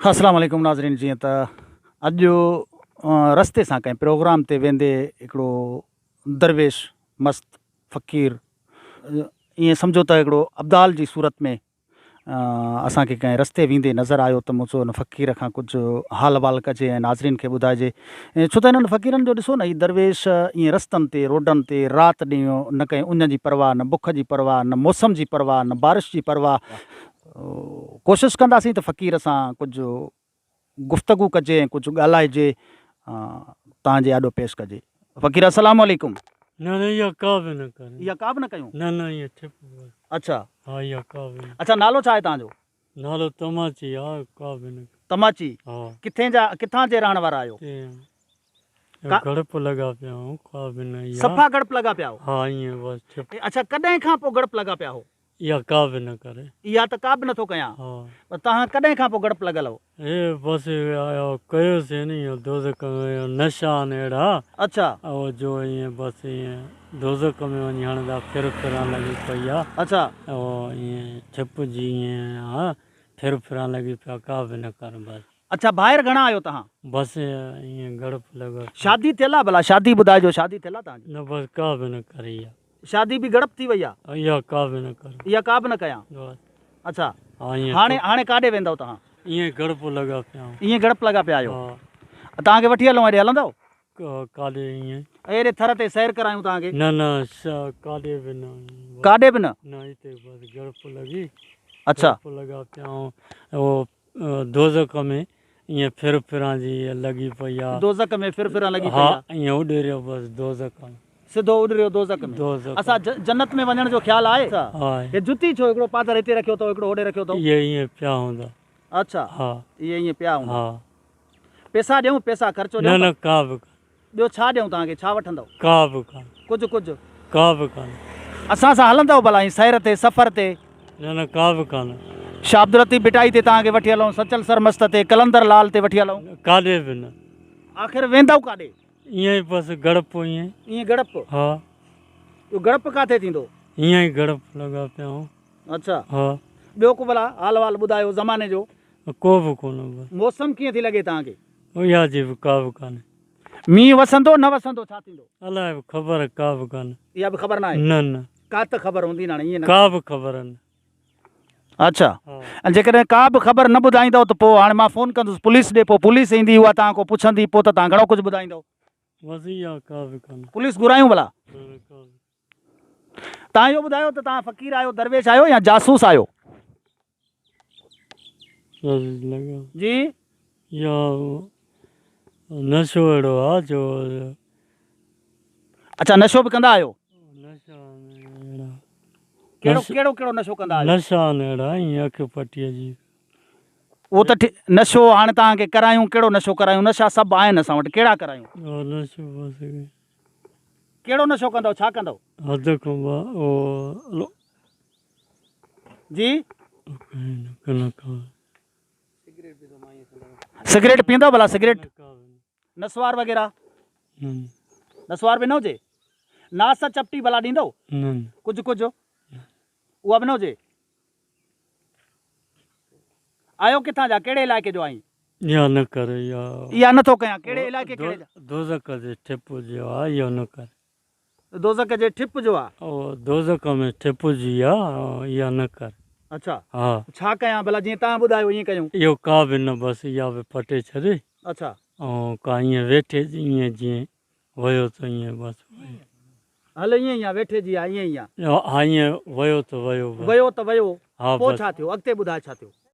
السلام عليڪم ناظرين جيئن ته اڄ رستي سان ڪنهن پروگرام تي ويندي هڪڙو درويش مست فقير ائين سمجهو ته هڪڙو ابدال جي صورت ۾ اسان کي ڪنهن رستي ويندي نظر آيو ته مون چيو ان فقير کان ڪجهه حال احوال ڪجي ۽ ناظرين کي ٻڌائجي ڇو ته انهن فقيرن جو ڏسو نه هي درويش ائين رستن تي روڊن تي رات ڏينهن نه ڪنهن اڃ جي پرواهه نه بک جي پرواهه نه موسم جي پرواهه نه بارش جي پرواهه ڪوشش ڪنداسين ته فقير سان ڪجهه گفتگو ڪجي ۽ ڪجهه ڳالهائجي توهان جي آڏو پيش ڪجي. فقير السلام عليڪم. نه نه اها ڪا به نه ڪريون. اها ڪا به نه ڪيون. نه نه ائين ٺپ بس. اڇا. ها اها ڪا به نه. اڇا نالو ڇا آهي توهان جو؟ نالو تماچي آ ڪا به نه. تماچي. ها. ڪٿي جا ڪٿان جي رهڻ وارا آهيو؟ گڙپ لڳا پيا آهيون ڪا به نه اها. صفا گڙپ لڳا پيا آهيو. ها ائين بس ٺپ. اڇا ڪڏهن کان پوء گڙپ لڳا پيا هو؟ اها ڪا به نه ڪري. اها ته ڪا به نه ٿو ڪيان. ها. پر توهان ڪڏهن کان پوء گڙپ لڳل هو؟ هي بس اهو ڪيوسين نه اهو دوزخ ۾ اهو نشا آهن اهڙا. اڇا. اهو جو ائين بس ائين دوزخ ۾ وڃي هڻندا ڦر ڦران لڳي پئي آ. اڇا. اهو ائين ڇپجي ائين آ ڦر ڦران لڳي پيا ڪا به نه ڪر بس. اڇا ڀائر گهڻا آهيو توهان؟ بس ائين گڙپ لڳل. شادي ٿيل آ ڀلا شادي ٻڌائجو شادي ٿيل آ توهان جي؟ نه بس ڪا به نه ڪري اها. شادي به گڙپ ٿي وئي آ. اها ڪا به نه ڪر. اها ڪا به نه ڪيان. بس. اڇا ها ائين هاڻي هاڻي ڪاڏي ويندؤ توهان؟ ائين گڙپ لڳا پيا آهيون. ائين گڙپ لڳا پيا آهيو. ها. توهان کي وٺي هلون هيڏي هلندؤ؟ ڪاڏي ائين. هيڏي ٿر تي سير ڪرايون توهان کي. نه نه ڪاڏي به نه. ڪاڏي به نه؟ نه هتي بس گڙپ لڳي. اڇا. گڙپ لڳا پيا آهيون. اهو دوزخ ۾ ائين ڦر ڦران جي لڳي پئي آ. دوزخ ۾ ڦر ڦران لڳي پئي آ. ها ائين اڏريو بس دوزخ ۾. سڌو اڏريو دوزخ ۾. دوزخ. اسان جنت ۾ وڃڻ جو خيال آهي؟ آهي. هي جتي ڇو هڪڙو پادر هتي رکيو اٿو هڪڙو هوڏي رکيو اٿو. اهي ائين پيا هوندا. اڇا. ها. اهي ائين پيا هوندا. ها. پيسا ڏيون پيسا خرچو ڏيون. نه نه ڪا به ڪانه. ٻيو ڇا ڏيون توهان کي ڇا وٺندؤ؟ ڪا به ڪانه. ڪجهه ڪجهه. ڪا به ڪانه. اسان سان هلندؤ ڀلا ائين سير تي سفر تي؟ نه نه ڪا به ڪانه. شاهه عبداللطيف ڀٽائي تي توهان کي وٺي هلون، سچل سرمست تي، قلندر لال تي وٺي هلون؟ ڪاڏي به نه. آخر ويندؤ ڪاڏي؟ ائين ئي بس گڙپ ائين. ائين گڙپ؟ ها. اهو گڙپ ڪاٿي ٿيندو؟ ائين ئي گڙپ لڳا پيا آهيون. اڇا. ها. ٻيو ڪو ڀلا حال احوال ٻڌايو زماني جو؟ ڪو به ڪونه بس. موسم ڪيئن ٿي لڳي توهان کي؟ اها جي به ڪا به ڪانهي. مينهن وسندو نه وسندو ڇا ٿيندو؟ الائي به خبر ڪا به ڪانهي. اها به خبر ناهي؟ نه نه. ڪا ته خبر هوندي نه هاڻي ائين نه. ڪا به خبر نه. اڇا ۽ جيڪڏهن ڪا به خبر نه ٻڌائيندؤ ته پوء هاڻي مان فون ڪندس پوليس ڏي پوء پوليس ايندي اها توهان کان پڇندي پوء ته توهان گهڻو ڪجهه ٻڌائيندؤ. بس اها ڪا به ڪانهي. پوليس گهرايون ڀلا؟ نه نه ڪا به. توهان اهو ٻڌايو ته توهان فقير آهيو درويش آهيو يا جاسوس آهيو؟ جي. يا نشو اهڙو آ جو. اڇا نشو به ڪندا آهيو؟ نشا اهڙا. ڪهڙو ڪهڙو ڪهڙو نشو ڪندا آهيو؟ نشا آهن اهڙا ائين اک پٽيء جي. اهو ته نشو هاڻي توهان کي ڪرايون ڪهڙو نشو ڪرايون نشا سڀ آهن اسان وٽ ڪهڙا ڪرايون؟ نشو بس. ڪهڙو نشو ڪندؤ ڇا ڪندؤ؟ حد کان اهو. جي سگريٽ پيئندؤ ڀلا سگريٽ نسوار وغيره نسوار به نه هجي ناس چپٽي ڀلا ڏيندؤ ڪجهه ڪجهه اها به نه هجي آيو ڪٿان جا ڪهڙي علائقي جو آهين اها نه ڪر اها اها نه ٿو ڪيان ڪهڙي علائقي ڪهڙي جا دوزخ جي ٺپ جو آ اهو نه ڪر دوزخ جي ٺپ جو آ. او دوزخ ۾ ٺپ جي آ اها نه ڪر. اڇا. ها. ڇا ڪيان ڀلا جيئن توهان ٻڌايو ائين ڪيون. اهو ڪا به نه بس اها به پٽي ڇڏ. اڇا. ۽ ڪا ائين ويٺي جي ائين جيئن ويو ته ائين بس ويو. هل ائين ئي آ ويٺي جي آ ائين ئي آ. ها ائين ويو ته ويو بس. ويو ته ويو ها پوء بس. ڇا ٿيو اڳتي ٻڌاء ڇا ٿيو.